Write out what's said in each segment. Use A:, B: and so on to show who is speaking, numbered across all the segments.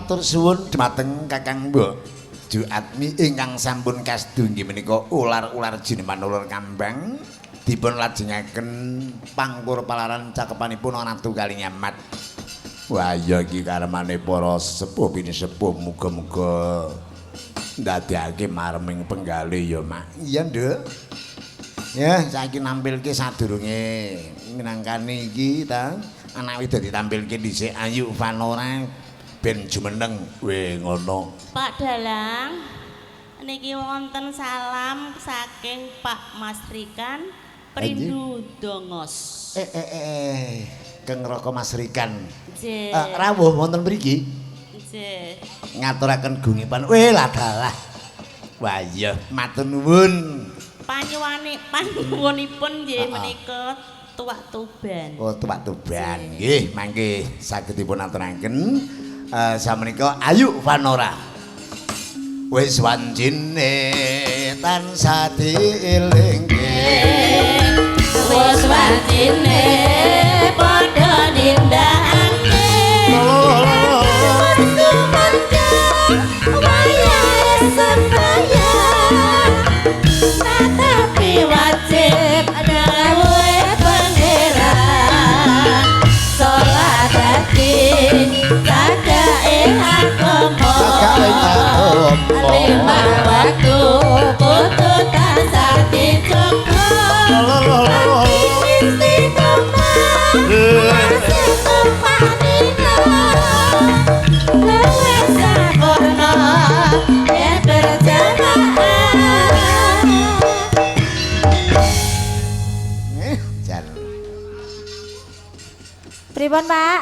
A: Matur suwun dumateng Kakang Mbok Juatmi ingkang sampun kasdu inggih menika ular-ular jineman ular kambang dipun lajengaken pangkur palaran cakepanipun Ratu Kalinyamat. Wah iya iki karemane para sesepuh pinisepuh muga-muga ndadekake mareming penggalih ya, Mak. Iya, Nduk. Ya, saiki nampilke sadurunge minangkani iki ta. Anak wedok ditampilke dhisik Ayu Vanora ben jumeneng. Weh ngono.
B: Pak Dalang, niki wonten salam saking Pak Mas Rikan Prindu Dongos.
A: Keng Raka Mas Rikan.
B: Nggih.
A: Rawuh wonten mriki
B: Nggih.
A: ngaturaken gungipan. Weh ladalah. Wah iya, matur nuwun.
B: Panyuwane panyuwunipun nggih menika tuak Tuban.
A: Oh, tuak Tuban. Nggih, mangke saged dipun aturaken. Samenika Ayu Vanora. Wis wancine tansah dielingke.
B: Wis wancine padha nindakake. Wayah sembahyang tetapi wajib dawuhe Pangeran. Salat dadi cagake agama.
A: Cagake agama.
B: Lima waktu kudu tansah dijaga. Istiqomah masih tumpanina. Luwih sampurna yen berjamaah.
A: Jan.
C: Pripun, Pak?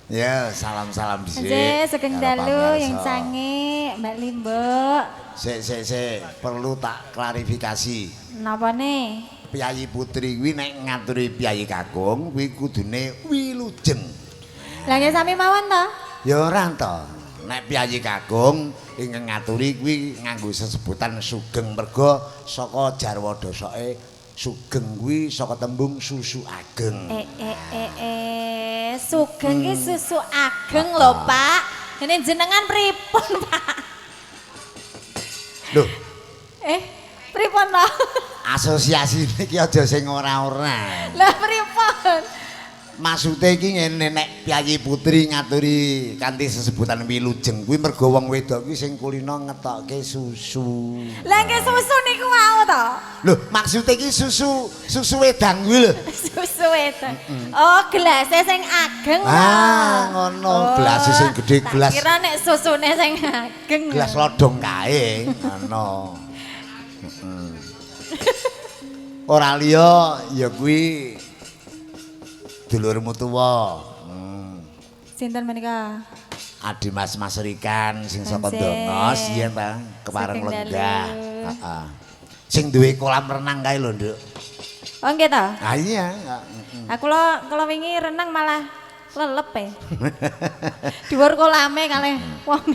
A: Ya, salam-salam dhisik.
C: Nggih, sugeng
A: Karo
C: dalu yang
A: pamirsa.
C: sange, Mbak Limbuk.
A: Sik sik sik, perlu tak klarifikasi.
C: Napa nih?
A: Piyayi putri kuwi nek ngaturi piyayi kakung kuwi kudune wilujeng.
C: Lah nggih sami mawon to?
A: Ya ora to. Nek piyayi kakung ingkang ngaturi kuwi nganggo sesebutan sugeng merga saka jarwa dosoke sugeng kuwi saka tembung susu ageng.
C: Sugeng ki susu ageng lho, Pak. Ini jenengan pripun, Pak?
A: Loh,
C: Pripun to?
A: Asosiasi iki aja sing ora-ora.
C: Lah pripun?
A: Maksude iki ngene, nek piyayi putri ngaturi kanthi sesebutan wilujeng kuwi mergo wong wedok kuwi sing kulino ngetokke susu.
C: Lah nggih susu niku wau to?
A: Loh, maksude iki susu susu wedang kuwi lho.
C: Susu wedang. Oh, gelase sing ageng.
A: Ah, ngono, gelase sing gedhe,
C: Tak
A: gelas.
C: Kira nek susune sing ageng.
A: Gelas lodong kae ngono. Heeh. Ora liya ya kuwi dulurmu tuwa.
C: Sinten menika?
A: Adi Mas Mas Rikan sing saka
C: Nggih.
A: Dongos yen ta kepareng
C: Sugeng
A: lenggah.
C: dalu.
A: Heeh. Sing duwe kolam renang kae lho, Nduk.
C: Oh nggih to?
A: Ah iya.
C: Aku lo kalau wingi renang malah lelep e. Dhuwur kolame kalih wong.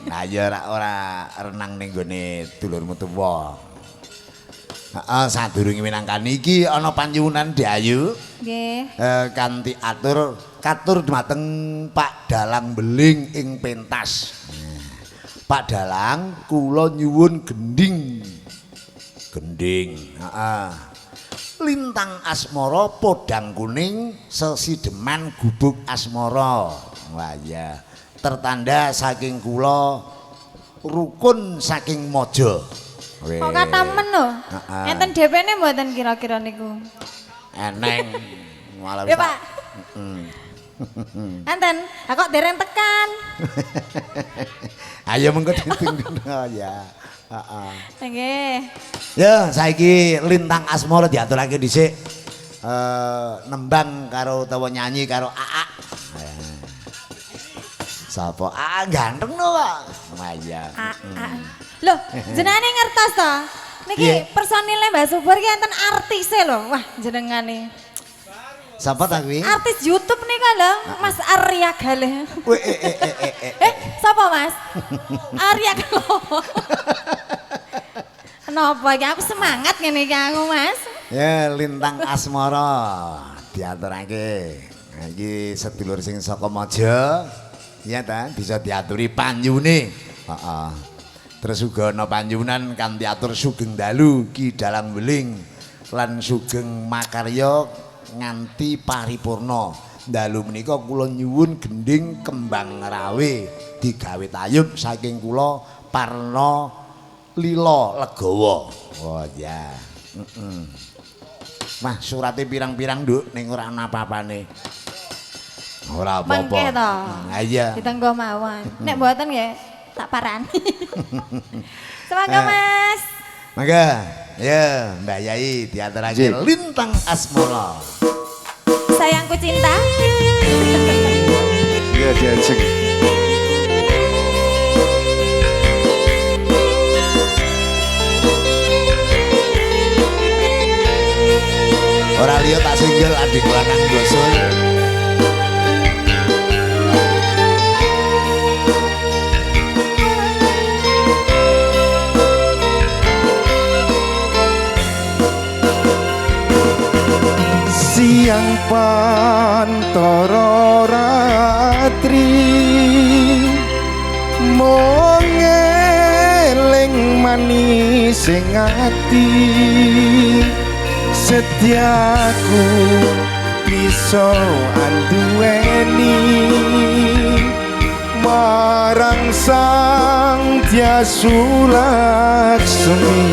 A: Nah ya ora renang ning gone dulurmu tuwa. Heeh, sadurunge minangkani iki ana panyuwunan Dik Ayu.
C: Nggih.
A: Kanthi atur katur dumateng Pak Dalang Beling ing pentas. Pak Dalang, kula nyuwun gending. Gending, heeh. Lintang Asmara podang kuning sesideman gubuk asmara. Wah iya. Tertanda saking kula rukun saking Mojo.
C: Kok kathah men lho.
A: Heeh.
C: Enten DP-ne mboten kira-kira niku?
A: Eneng. Malah
C: Ya, Pak. Enten. Lah kok dereng tekan?
A: Ayo mengko ditunggu ya. Heeh.
C: Nggih.
A: Ya, saiki Lintang Asmara diaturake dhisik. Nembang karo utawa nyanyi karo Aa. Sapa? Aa ganteng no, Pak. Wah iya.
C: Aa. Loh, jenengane ngertos to? Niki
A: Piye?
C: personile Mbak Subur ki enten artise lho. Wah, jenengane.
A: Sapa ta kuwi?
C: Artis YouTube nika lho, Mas Arya Galeh.
A: Weh, eh, eh, eh, eh, eh.
C: Sapa Mas? Arya Galeh. Kenapa iki aku semangat ngene iki aku, Mas?
A: Ya, Lintang Asmara diaturake. Nah, iki sedulur sing saka Maja. Iya ta, bisa diaturi panyune. Heeh. Terus uga ana panyunan kanthi atur sugeng dalu Ki Dalang Weling lan sugeng makarya nganti paripurna. Dalu menika kula nyuwun gendhing kembang rawe digawe tayub saking kula Parna Lila Legawa. Oh ya. Heeh. Wah, surate pirang-pirang, Nduk, ning ora ana apa-apane. Ora apa-apa.
C: Mangke to.
A: Ha iya.
C: Ditenggo mawon. Nek mboten nggih tak parani. Semoga Mas.
A: Mangga. Ya, Mbak Yai diaturake Lintang Asmara.
C: Sayangku cinta.
D: Iya, diajeng.
A: Ora liya tak single adik lanang gosul.
D: Siang pantara ratri mung eling manis sing ati setiaku bisa anduweni marang Sang Dyasu Laksmi.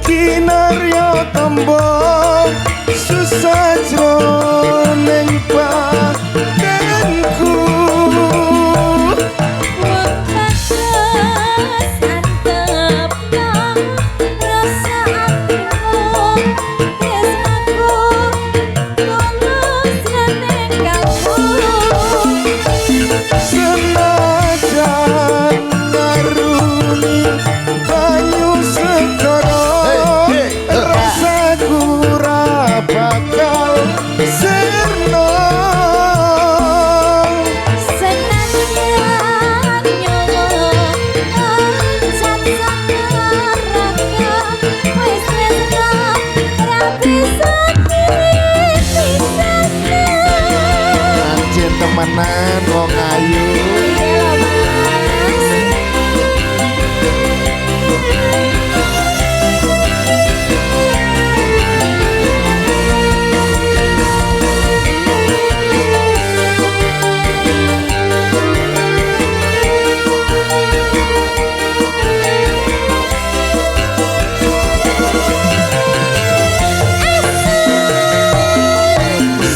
D: Kinarya tombo susah jroning batinku
B: wong kados antep rasa atimu tresnaku tulus jroning kalbu
D: senajan ngaruni banyu segara rasaku ra bakal sirna
B: senajan nyawa loncat saka raga wis tresna ra bisa dipisahke.
D: Anjen temenan wong ayu.
B: Iya lho Mas.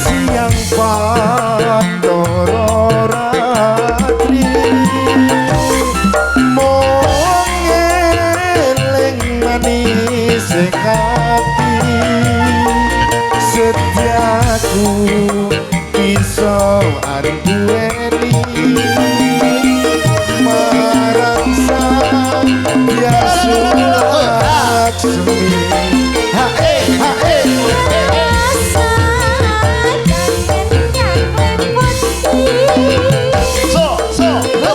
D: Siang pantara ratri mung eling manis sing ati setiaku bisa anduweni marang Sang Dyasu Laksmi.
A: Ha eh ha eh.
B: Rasa kangen kang mleputi.
A: So so ha.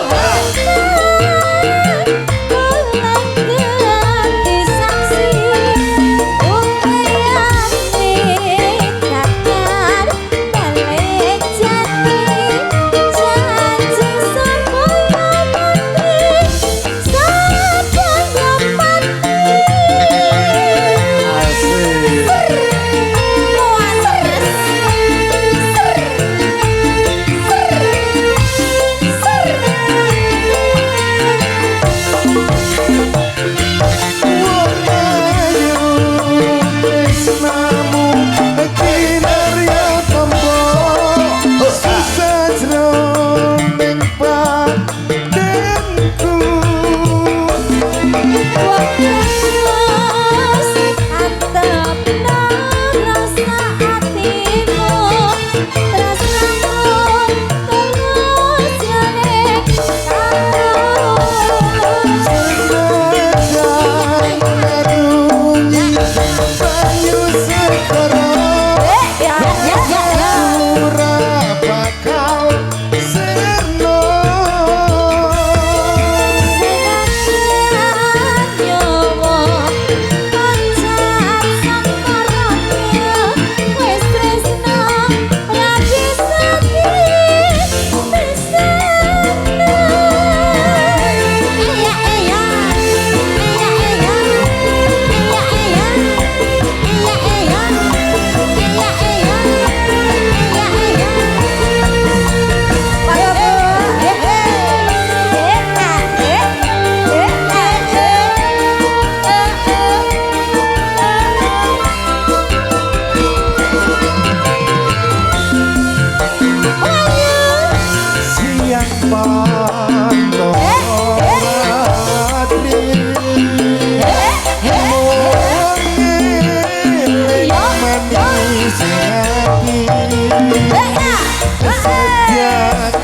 B: Janji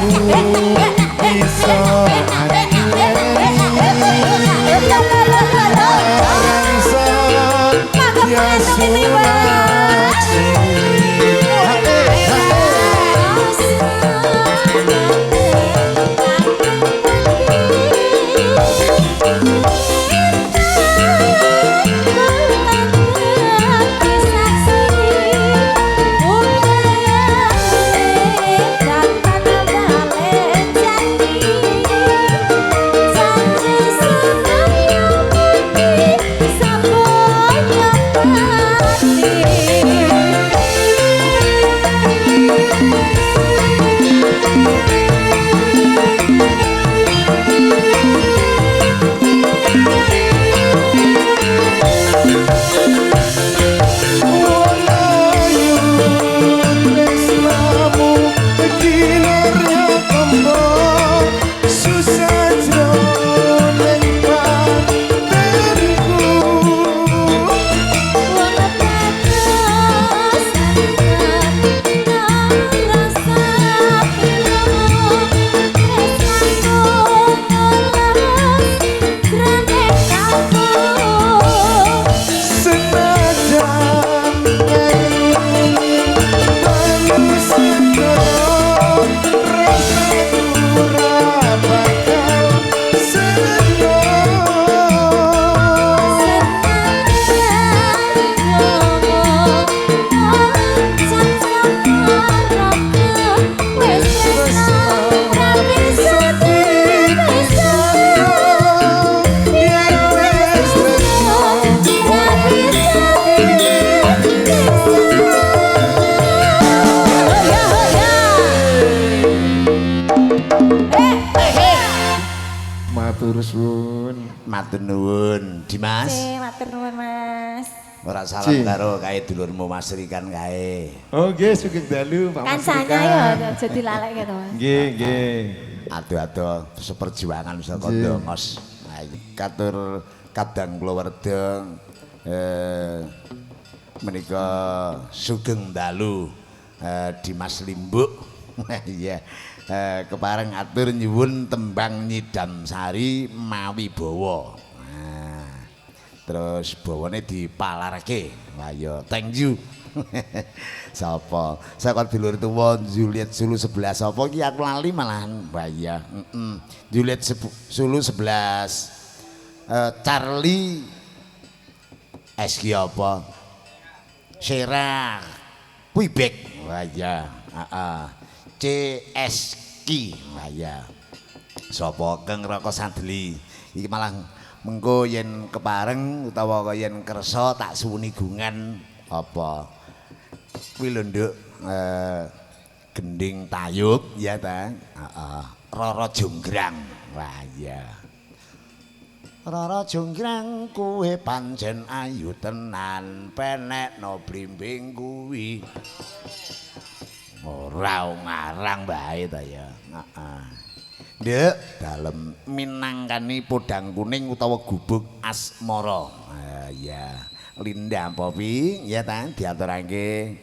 D: Bisa anduweni rasa ya
A: Matur nuwun, Dimas.
C: Matur nuwun, Mas.
A: Ora salam karo kae dulurmu Mas Rikan kae.
D: Oh nggih, sugeng dalu Pak Mas Rikan.
C: Kancane ya aja dilalekke to, Mas.
D: Nggih, nggih.
A: Ado-ado seperjuangan saka Dongos. Katur kadang kulawarga menika sugeng dalu Dimas Limbuk. Iya. Kepareng atur nyuwun tembang Nyidam Sari mawi bawa. Nah, terus bawane dipalarke. Wah ya, thank you. Sapa? Saka dulur tuwa Juliet Sulu 11 sapa iki aku lali malahan. Wah iya, heeh. Juliet Sulu 11 Charlie SG apa? Serah Quebec. Wah iya, heeh. CSK. Wah iya. Sapa Kang Raka Sandeli. Iki malah mengko yen kepareng utawa yen kersa tak suwuni gungan apa. Kuwi lho nduk gending tayub ya ta. Heeh. Rara Jonggrang. Wah iya. Rara Jonggrang kuwe pancen ayu tenan penekno blimbing kuwi. Ora ngarang bae ta ya. Heeh. Nduk dalem minangkani podang kuning utawa gubuk asmara. Ya. Linda Popi ya ta diaturake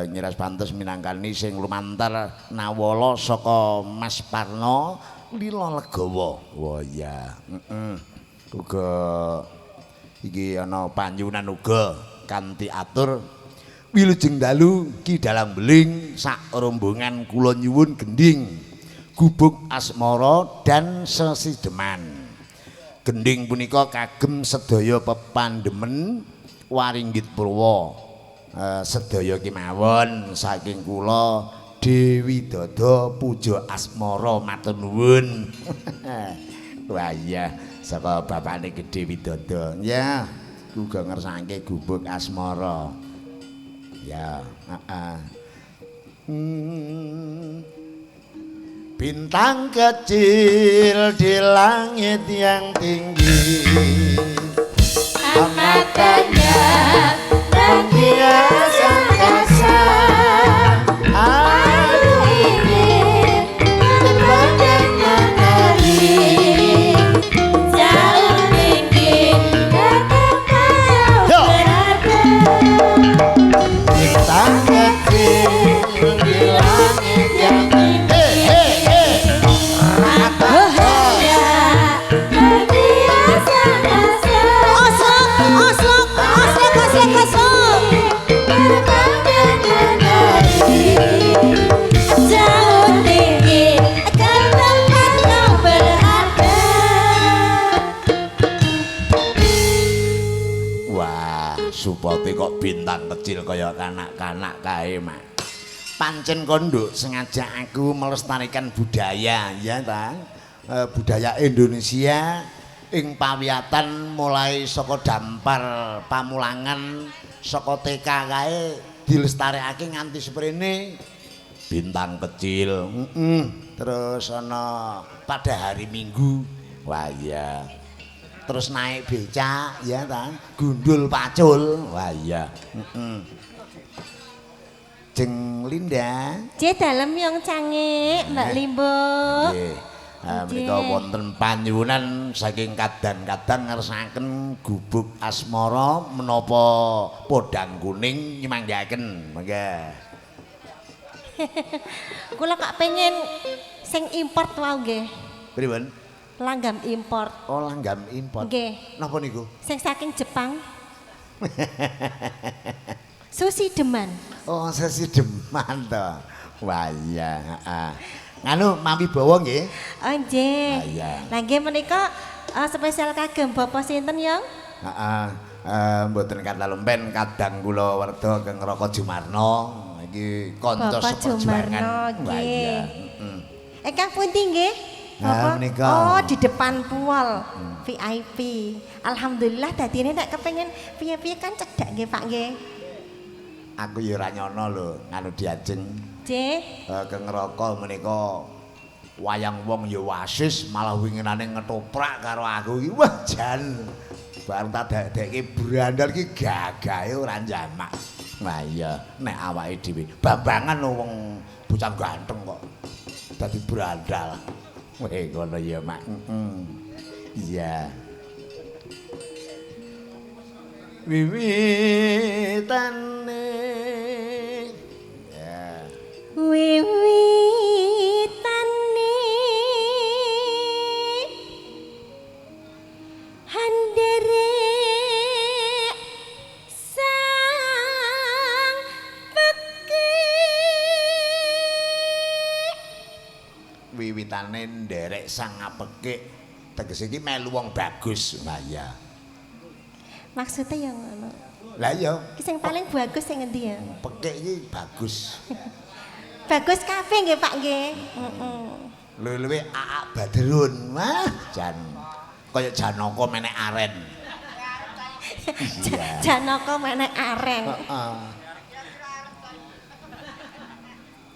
A: nyiras pantes minangkani sing lumantar nawala saka Mas Parno Lila Legawa. Wah iya. Heeh. Uga iki ana panyuwunan uga kanthi atur wilujeng dalu Ki Dalang Beling sak rombongan kula nyuwun gending gubuk asmara dan sesideman. Gending punika kagem sedaya pepandemen waringgit purwa. Sedaya kemawon saking kula Dewi Dodo Puja Asmara matur nuwun. Wah iya saka bapakne Gedhe Widodo. Ya, uga ngersake gubuk asmara. Ya, heeh. Bintang kecil di langit yang tinggi,
B: amatnya menghias angkasa. Aku ingin terbang menari jauh tinggi ke tempat berada.
A: Bintang kecil di langit yang tinggi. Supote kok bintang kecil kaya kanak-kanak kae, Mak. Pancen konduk sengaja aku melestarikan budaya, ya ta? Budaya Indonesia ing pawiyatan mulai saka dampar pamulangan saka TK kae dilestarekake nganti seprene bintang kecil. Terus ana pada hari Minggu. Wah iya. Terus naik becak ya ta, gundul pacul. Wah iya. Jeng Linda.
B: Nggih dalem yang cange Mbak Limbo.
A: Nggih. Menika wonten panyuwunan saking kadang-kadang ngersakaken gubuk asmara menapa podang kuning nyemanggaken. Mangga.
B: Kula kok pengen sing import wau nggih.
A: Pripun?
B: Langgam import.
A: Oh, langgam import.
B: Nggih.
A: Napa niku?
B: Sing saking Jepang. Susi Deman.
A: Oh, Susi Deman to. Wah iya, heeh. Nganu mawi bawa nggih?
B: Oh nggih.
A: Ah, iya.
B: Lah nggih menika spesial kagem Bapak sinten, Yang?
A: Heeh. Mboten kathah lempen kadang kula werda keng Raka Jumarno iki kanca seperjuangan.
B: Wah iya. Heeh. Ingkang pundi nggih?
A: Bapak? Menika.
B: Oh, di depan pual VIP. Alhamdulillah dadine nek kepengin piye-piye kan cedhak nggih Pak nggih.
A: Aku ya ora nyono lho nganu diajeng.
B: Nggih.
A: Keng Raka menika wayang wong ya wasis malah winginane ngetoprak karo aku iki. Wah jan. Bareng tak dekke brandal iki gagahe ora njamak. Wah iya, nek awake dhewe bambangan lho wong bocah ganteng kok dadi brandal. Weh ngono ya, Mak. Iya. Wiwitane. Ya.
B: Wiwitane handere sang pekik.
A: Wiwitane nderek sang apekik tegese iki melu wong bagus. Wah iya.
B: Maksudnya ya ngono.
A: Lah iya.
B: Ki sing paling bagus sing ngendi ya?
A: Pekik iki bagus.
B: Bagus kabeh nggih Pak nggih. Heeh.
A: Luwe-luwe Aak Badrun. Wah, jan kaya Janaka menek aren. Iya.
B: Janaka menek aren.
A: Heeh.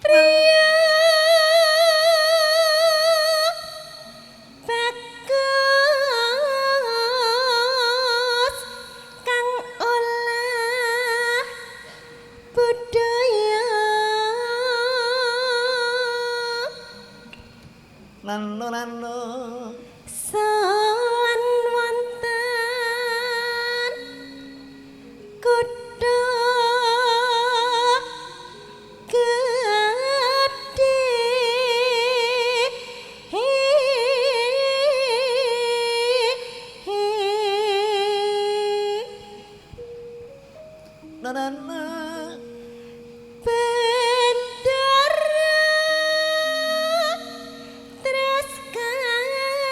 B: Priya bagus kang olah budaya.
A: Nano nano
B: sowan wonten kutha gedhe.
A: Nana
B: Bendera terus kayung-yun.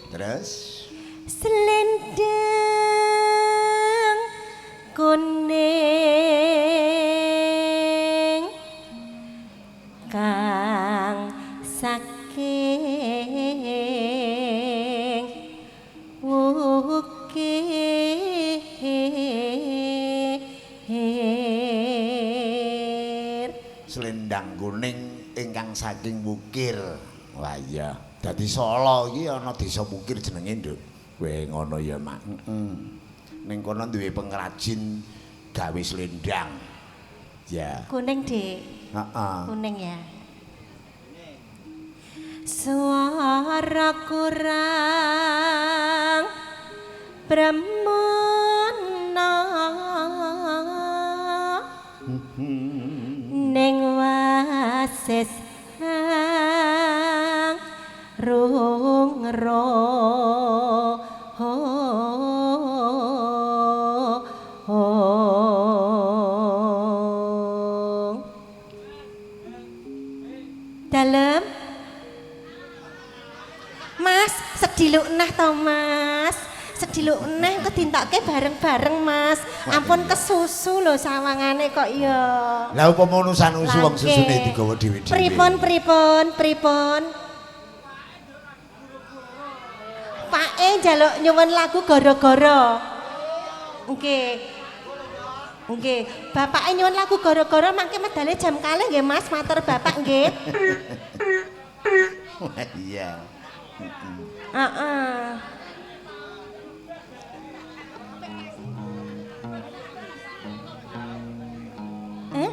A: Terus
B: selendang kuning kang saking wukir.
A: Selendang kuning ingkang saking wukir. Wah iya, dadi Solo iki ana desa Wukir jenenge, Nduk. Kowe ngono ya, Mak. Heeh. Ning kono duwe pengrajin gawe selendang. Ya.
B: Kuning, Dik.
A: Heeh.
B: Kuning ya. Suara kurang brahmana ning wasis hang rung ro. Dalem Mas, Sediluk neh to, Mas. Sediluk neh kok dintokke bareng-bareng, Mas. Ampun kesusu lho sawangane kok ya.
A: Lah upama nusan-nusu wong susune digawa dhewe-dhewe.
B: Pripun pripun pripun? Pake njaluk nyuwun lagu gara-gara. Nggih. Nggih, bapake nyuwun lagu gara-gara mangke medale jam kalih nggih Mas, matur bapak nggih.
A: Iya.
B: Heeh. Eh?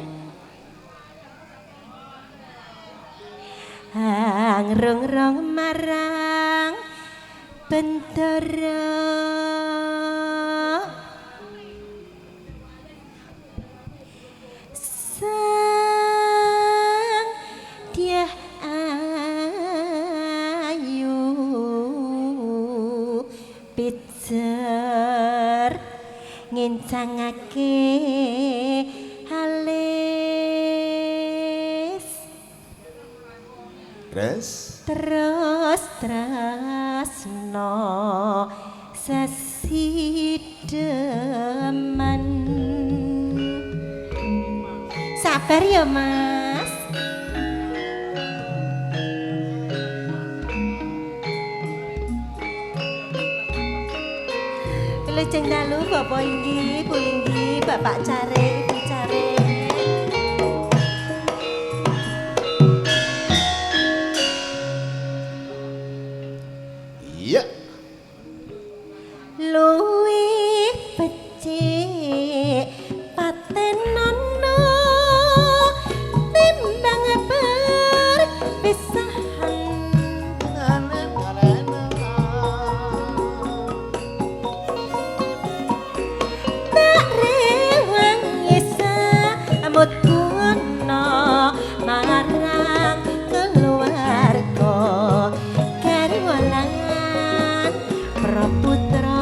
B: Hang rong-rong marang bentara sang dia ayu pijer ngincangake alis
A: Terus
B: terus tresno sesideman. Sabar ya Mas. Wilujeng dalu Bapak inggih, Bu inggih, Bapak Care, Ibu Care.
A: Iya.
B: Luwih becik patenono timbang perpisahan. Tak rewangi samut guna marang keluarga garwa lan praputra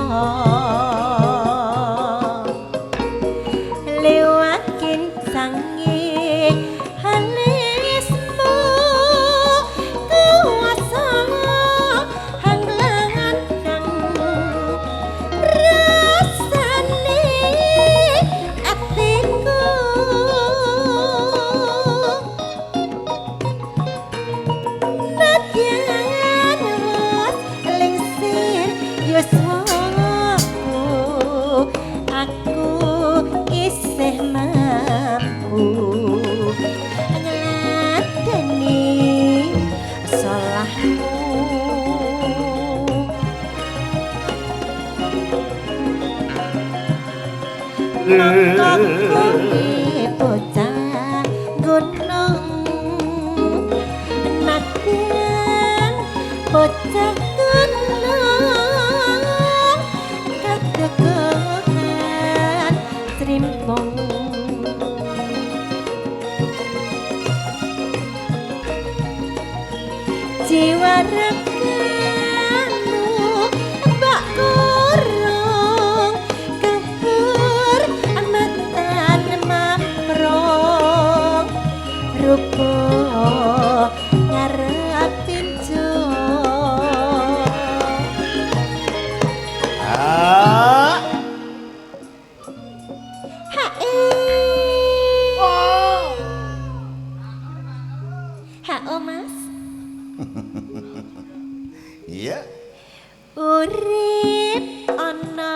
B: lewakin sange halismu kuasa hang landang rasane atiku nadyan wis lingsir yuswaku aku isih mampu ngladeni salahmu. Mongko kowe bocah gunung nadyan bocah gunung kategohan trimpong. Jiwa ragamu mbak kurung kehormatan mamrong rupa ngarepin
A: Ah.
B: Hae. Ha-o Mas.
A: Iya.
B: Urip ana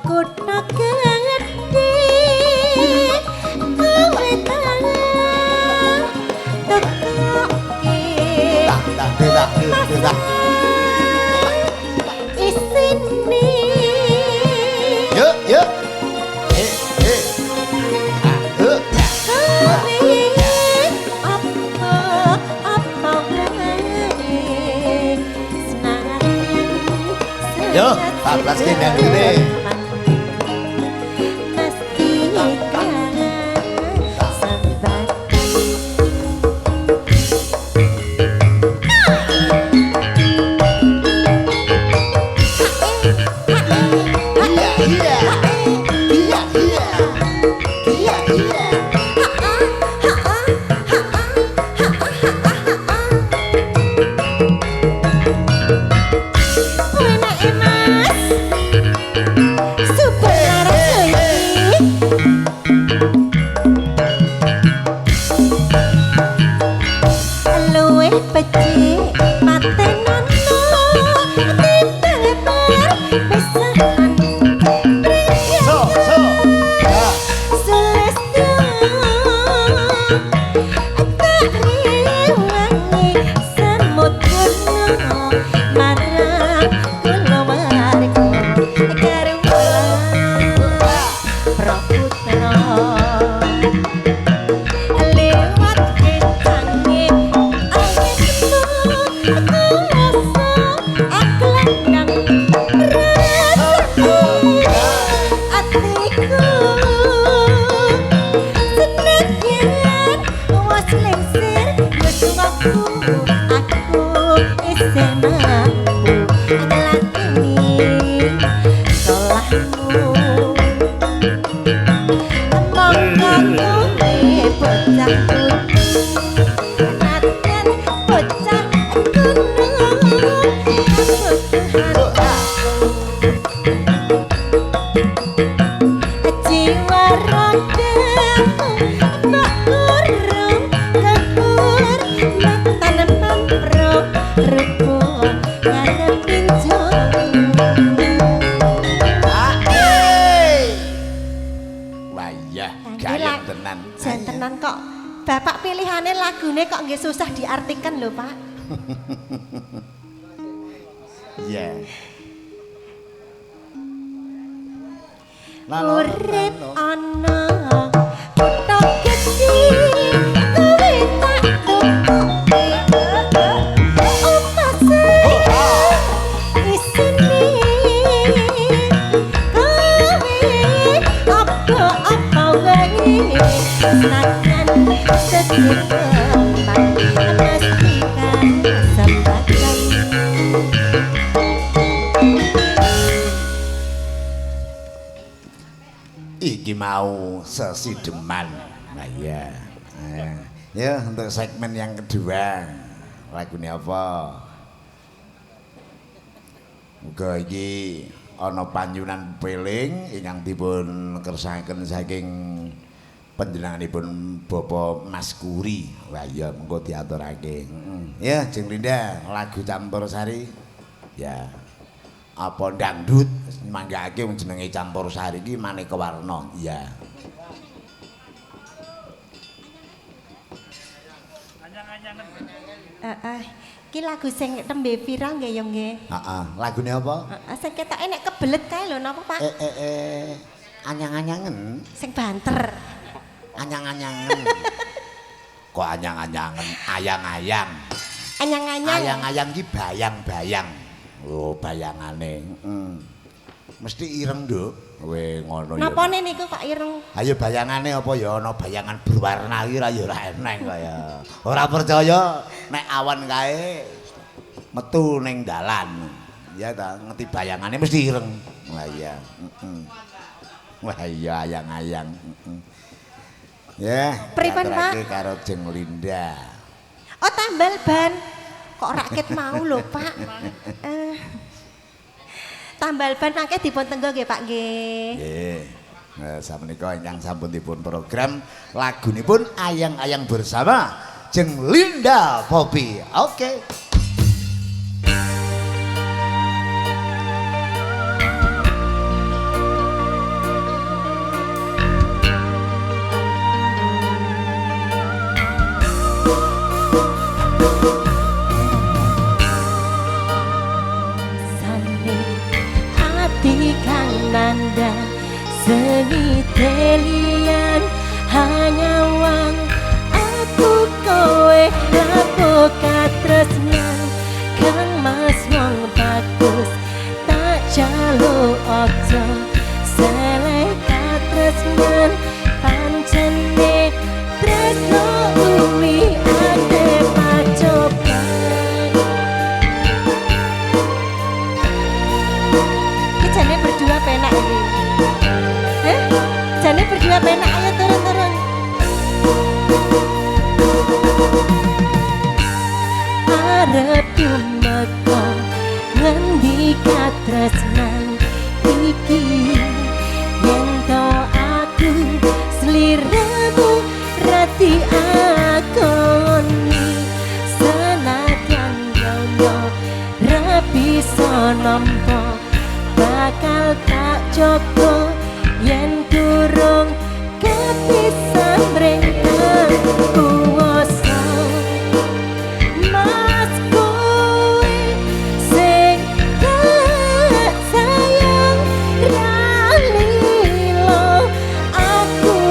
B: kutha gedhe kowe tang tekoke
A: Tak tak tak tak.
B: Isine.
A: Yuk, yuk. Eh, eh. Ah, eh.
B: Kowe apa apa wae senajan
A: Yo, bablas kendang gede.
B: Mesti kangen sambat.
A: Iya, iya. Iya, iya. Iya, iya.
B: Ha-ha. Lewat kecange angin aku rasa aku lanang rasa atiku senengan was lengsir yuswaku aku isih mampu nglakoni salahmu. Monggo kowe bocah kudu nadyan bocah kuno jiwa ragamu mbok kurung kehormatan pampro rupa ngarepin
A: Wayah, gayeng tenan.
B: Jan tenan kok. Bapak pilihane lagune kok nggih susah diartikan lho, Pak.
A: Iya.
B: Urip ana kutha gedhe kowe tak tukoke omah sing isine kowe apa-apa wae senajan sesideman mesti kasempatan.
A: Iki mau sesideman. Nah iya. Ya, untuk segmen yang kedua lagune apa? Muga iki ana panyunan peling ingkang dipun kersakaken saking panjenenganipun Bapak Mas Kuri. Wah iya, mengko diaturake. Ya, Jeng Linda, lagu campur sari. Ya. Apa dangdut manggake wong jenenge campur sari iki maneka warna. Iya.
B: Heeh. Iki lagu sing tembe viral nggih ya nggih.
A: Heeh, lagune apa?
B: Heeh, sing ketoke nek kebelet kae lho napa, Pak?
A: Anyang-anyangen.
B: Sing banter.
A: Anyang-anyangen. Kok anyang-anyangen, ayang-ayang.
B: Anyang-anyang.
A: Ayang-ayang iki bayang-bayang. Oh, bayangane. Heeh. Mesti ireng, Nduk. Kowe ngono ya.
B: Napane niku kok ireng?
A: Ayo bayangane apa ya ana bayangan berwarna iki ra ya ora eneng kaya. Ora percaya nek awan kae metu ning dalan. Ya ta, ngerti bayangane mesti ireng. Wah iya. Heeh. Wah iya ayang-ayang. Heeh. Ya,
B: pripun, Pak?
A: Karo Jeng Linda.
B: Oh, tambal ban. Kok rakyat mau lho, Pak. Tambal ban mangke dipun tenggo nggih, Pak nggih.
A: Nggih. Nah, samenika ingkang sampun dipun program lagunipun Ayang-ayang bersama Jeng Linda Poppy. Oke.
B: Kang seni telian hanya wang aku kowe lapo katresnan kang mas wong bagus tak jaluk aja seleh katresnan pancene tresno kuwi ate pacoban. Iki jane berdua penak iki. Jane berdua penak, ayo turun-turun. Arep tumeka ngendi katresnan iki yen to aku sliramu rati akoni senadyan yo ra bisa nampa bakal tak jogo yen durung kepisan mrengkang kuwasa. Mas kowe sing tak sayang ra lilo aku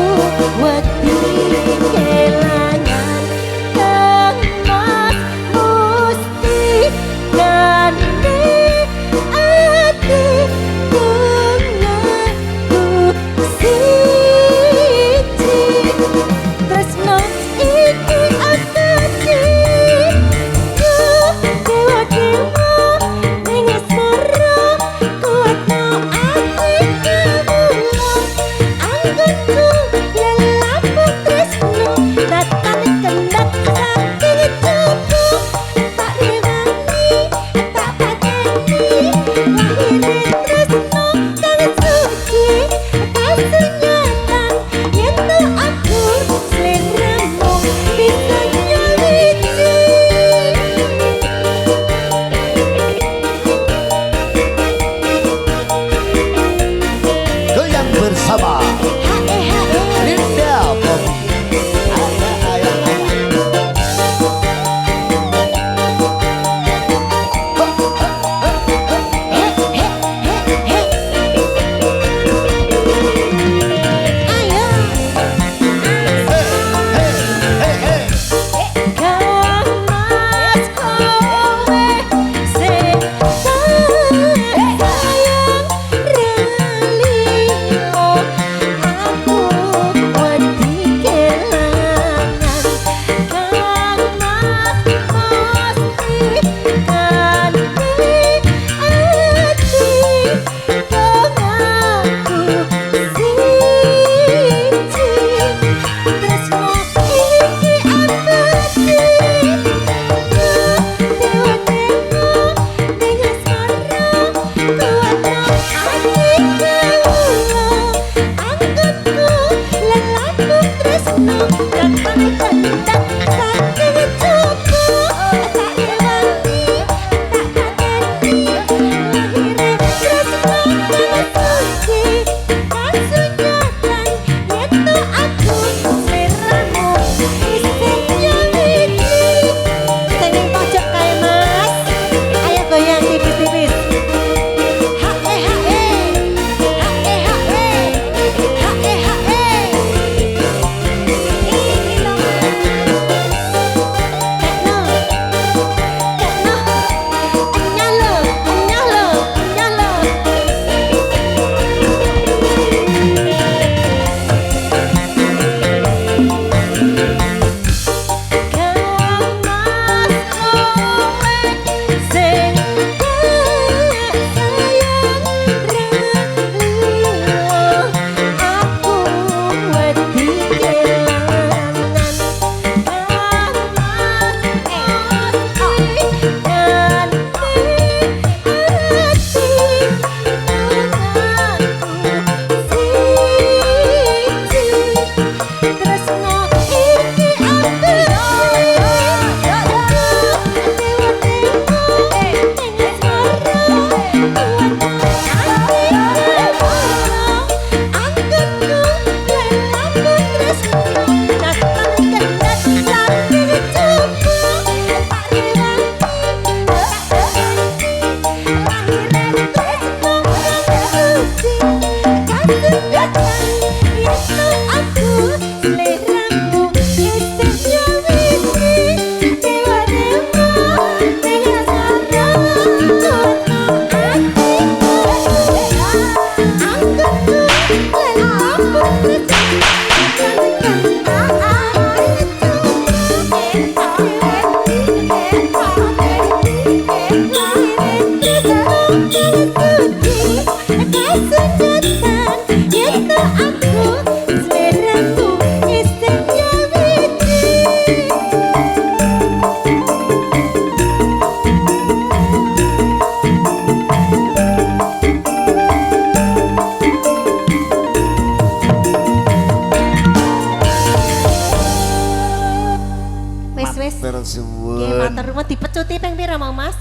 B: Dipecuti ping pira mau Mas?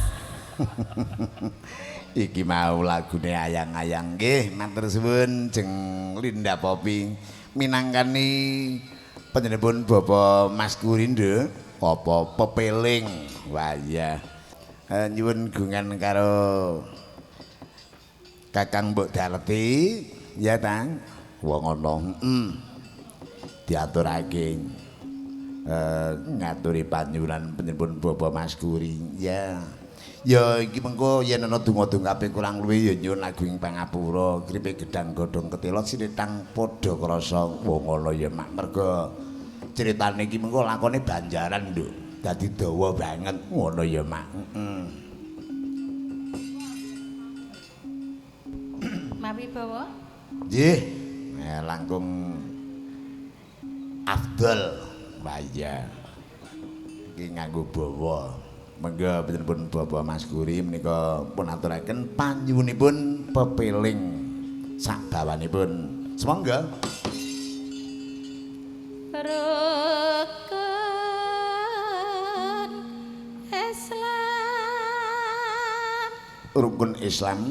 A: Iki mau lagune ayang-ayang nggih, matur suwun jeng Linda Popi minangkani panjenenganipun Bapak Mas Kurindo apa pepeling. Wah iya. Nyuwun gungan karo Kakang Mbok Darti ya Tang. Wong ana diaturake. Ngaturi panyuwunan panjenengan Bapak Mas Kuri ya. Ya iki mengko yen ana donga-donga kurang luwih ya nyuwun agung pangapura gripe gedang godhong ketela sinetang padha krasa wong ngono ya mak mergo critane iki mengko lakone banjaran nduk dadi dawa banget ngono ya mak. Heeh.
C: Mawi bawa?
A: Nggih. Langkung afdal. Wah iya. Iki nganggo bawa. Monggo panjenengan Bapak Mas Guri menika pun aturaken panyuwunipun pepeling sak bawanipun. Semangga.
C: Rukun Islam.
A: Rukun Islam.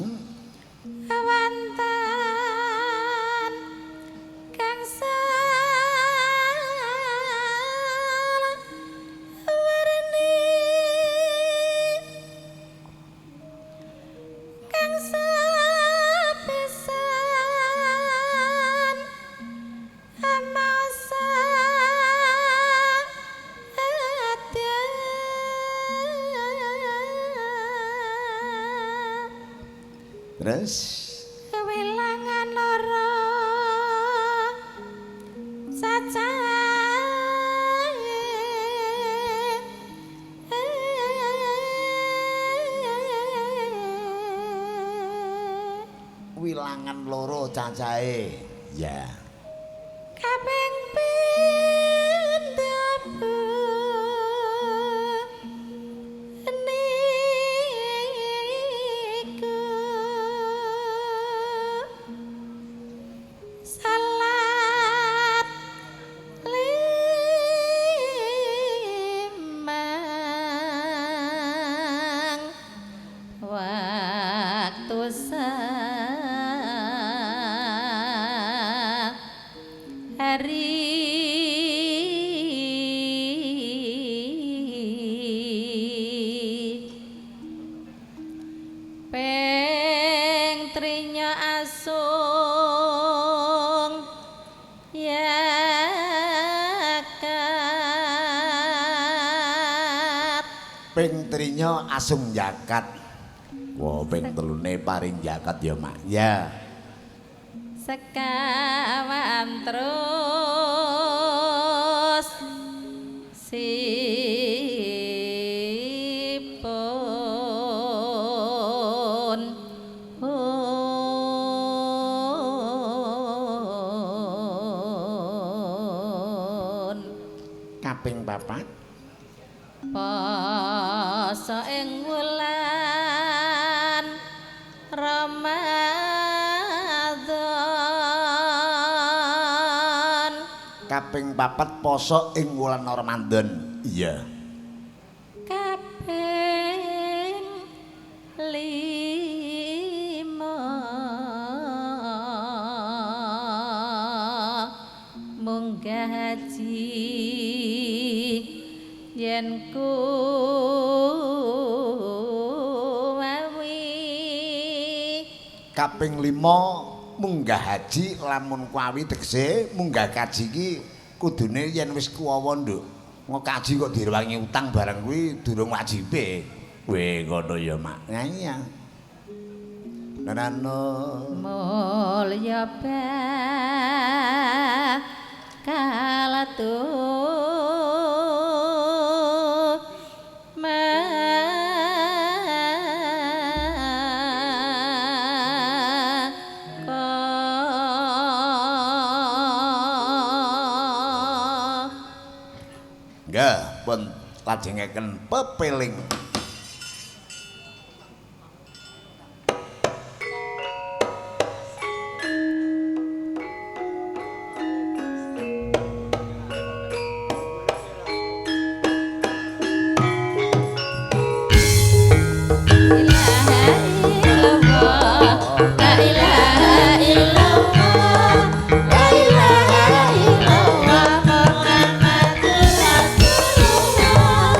A: Terus
C: wilangan loro cacahe
A: wilangan loro cacahe ya
C: kaping pindho salat
A: Ping trinya asung zakat. Wah, ping telune paring zakat ya, Mak. Ya.
C: Sekawan terus sipun hun
A: Kaping papat
C: poso ing wulan Ramadan.
A: Kaping papat poso ing wulan Ramadan. Iya.
C: Kaping lima munggah haji yen kuwawi.
A: Kaping lima munggah haji lamun kuawi, tegese munggah kaji iki kudune yen wis kuwawa, Nduk. Ngokaji kok direwangi utang barang kuwi durung wajibe. Weh, ngono ya, Mak. Ya iya. Nanano
C: mulya bakal tu
A: Nggih, pun lajengaken pepeling.
C: La ilaha illallah, la ilaha illallah, Muhammadur Rasulullah.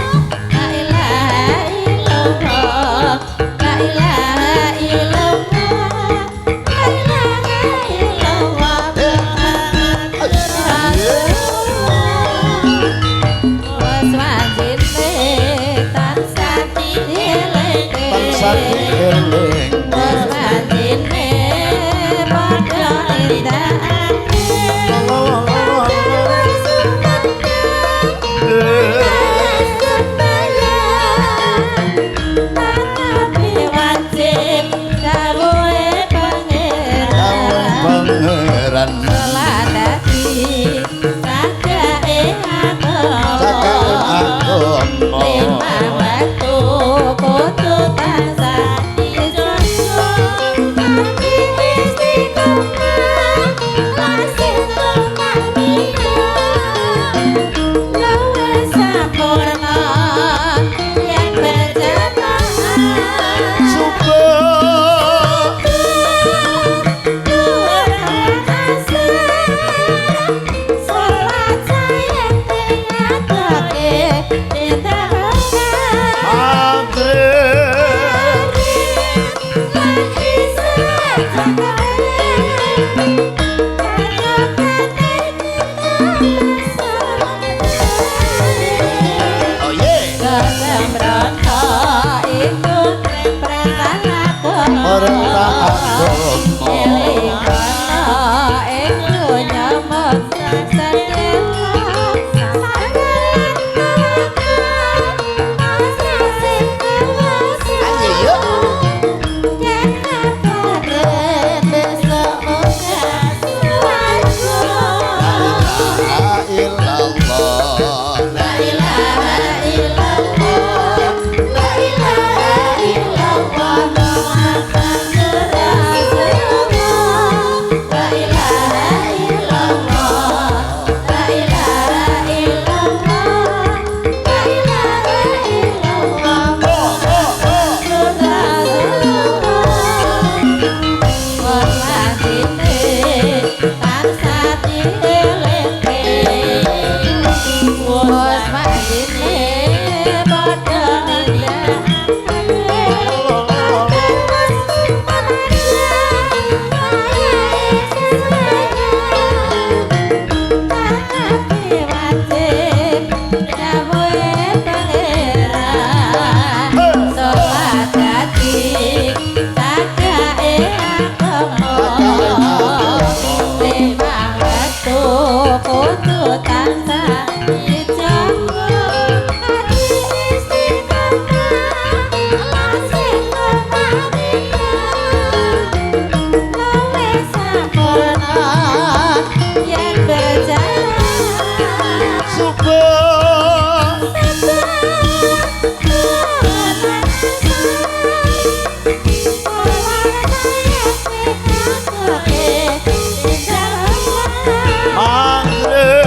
C: La ilaha illallah, la ilaha illallah, la ilaha illallah, Muhammadur Rasulullah. Wes wajine tansah dielingke.
A: Tansah dieling.
C: Wes wajine padha tindakake. Wajib dawuhe pangeran.
A: Pangeran.
C: Salat dadi sadake agama.
A: Agama.
C: Lima waktu kudu tansah dijaga. Ati istiqomah lan tumakninah. Luwih sampurna yen berjamaah.
A: Subuh. Maghrib. Oh yeah. Perintah agama.
C: Eling ana ing donya mung sedhela.
A: Ayo yuk. La ilaha
C: tansah dijaga ati istiqomah lan sing lumanita luwih sampurna yen berjalan
A: Subuh mangre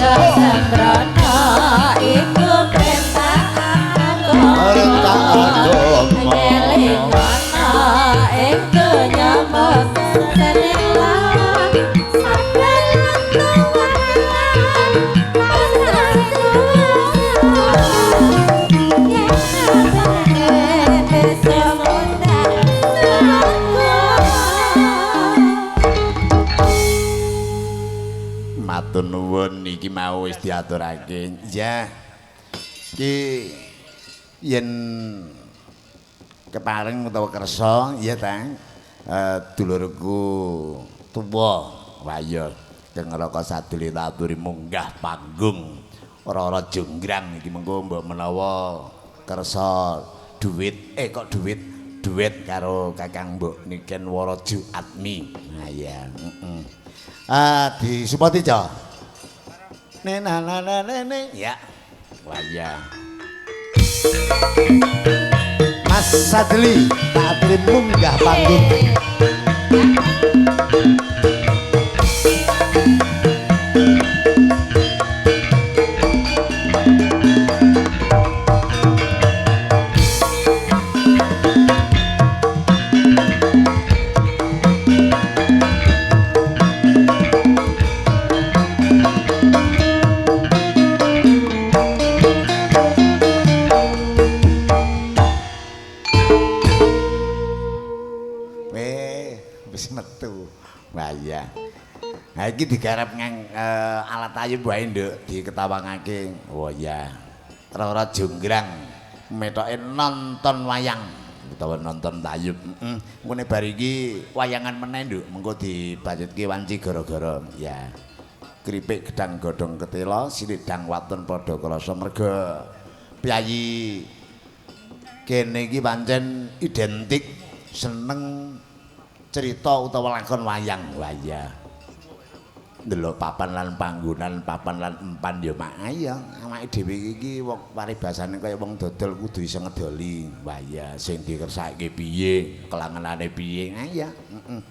C: Sembrono iku perintah
A: Perintah agama.
C: Ngeling ana ing donya mboten ilang saben tuwan
A: Matur nuwun iki mau wis diaturake. Ya. Iki yen kepareng utawa kersa ya ta. Dulurku tuwa waya kang Raka Saduli aturi munggah panggung ora-ora jonggrang iki mengko mbok menawa kersa duit kok duit duit karo Kakang Mbok Niken Waraja Atmi. Nah ya, heeh. Ah disupati ca. Ne na na na ne ne ya. Wah ya.
D: Mas Sadli tak aturi munggah panggung.
A: Wis metu. Wah iya. Nah iki digarap ngang alat ayub wae nduk diketawangake. Oh iya. Ora-ora jonggrang metoke nonton wayang utawa nonton tayub. Heeh. Engko nek bar iki wayangan meneh nduk mengko dibacutke wanci gara-gara. Ya. Kripik gedang godhong ketela silidang waton padha krasa merga piyayi kene iki pancen identik seneng cerita utawa lakon wayang. Wah iya. Ndelok papan lan panggonan, papan lan empan ya mak ya awake dhewe iki wong paribasane kaya wong dodol kudu iso ngedoli. Wah iya, sing dikersake piye, kelangenane piye. Ah iya, heeh.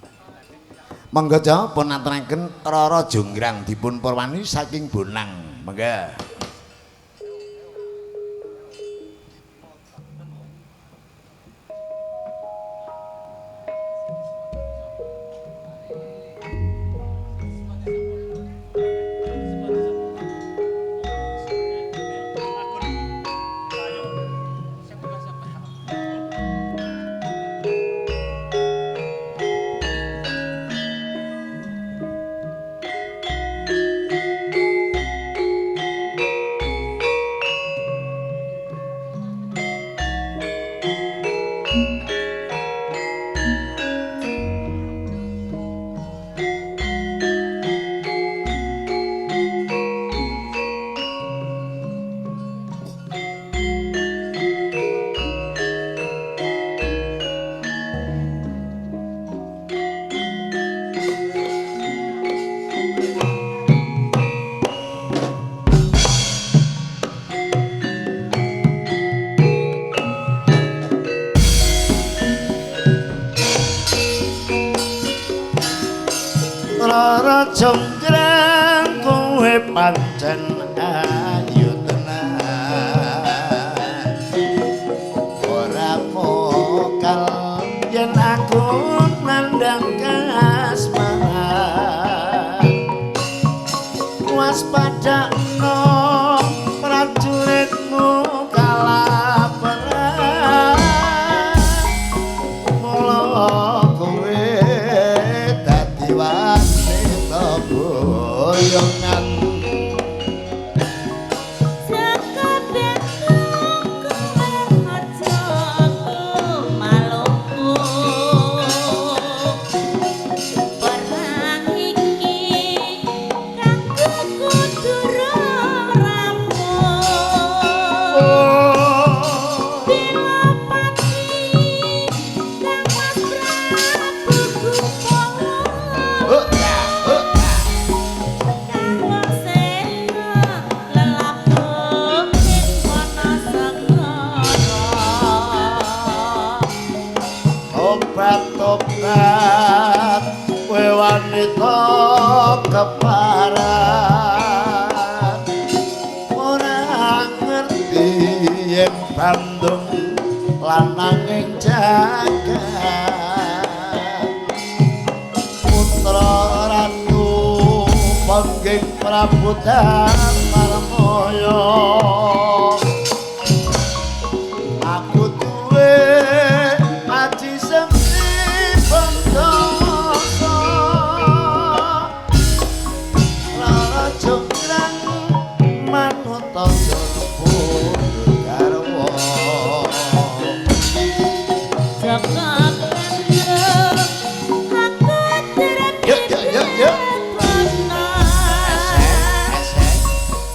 A: Monggo ja pun aturaken Rara Jonggrang dipun purwani saking Bonang. Monggo. Rara Jonggrang kowe pancen ayu tenan, ora mokal yen aku nandhang kasmaran. Waspadakno prajuritmu kalah perang, mula kowe dadi wanita boyongan.
D: Yen Bandung lananging jagat putra ratu pengging Prabu Darmaya aku duwe aji semti bangsa Rara jonggrang manut aja garwa.
C: Jaka aku
D: Yuk yuk yuk yuk.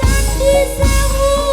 C: Candi Sewu.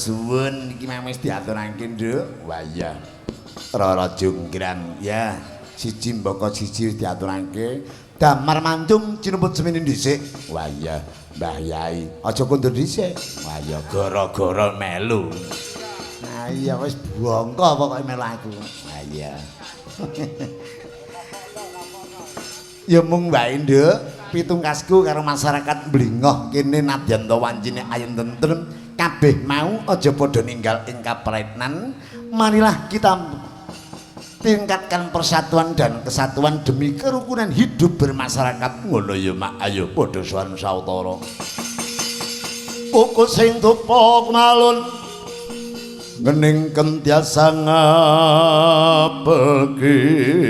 A: suwun, iki mang wis diaturake, Nduk. Wah iya. Rara Jonggrang ya, siji mbaka siji wis diaturake. Damar mancung cinuput semene dhisik. Wah iya, Mbah Yai, aja kondur dhisik. Wah iya, gara-gara melu. Nah iya wis bongko pokoke melu aku. Wah iya. Ya mung wae, Nduk, pitungkasku karo masyarakat Mlingoh kene nadyan ta wancine ayem tentrem kabeh mau aja padha ninggal ing kapraitnan. Marilah kita tingkatkan persatuan dan kesatuan demi kerukunan hidup bermasyarakat. Ngono ya, Mak. Ayo padha sowan sawetara.
D: Kuku sing dupa kumalun ngening kentiasa ngapeki.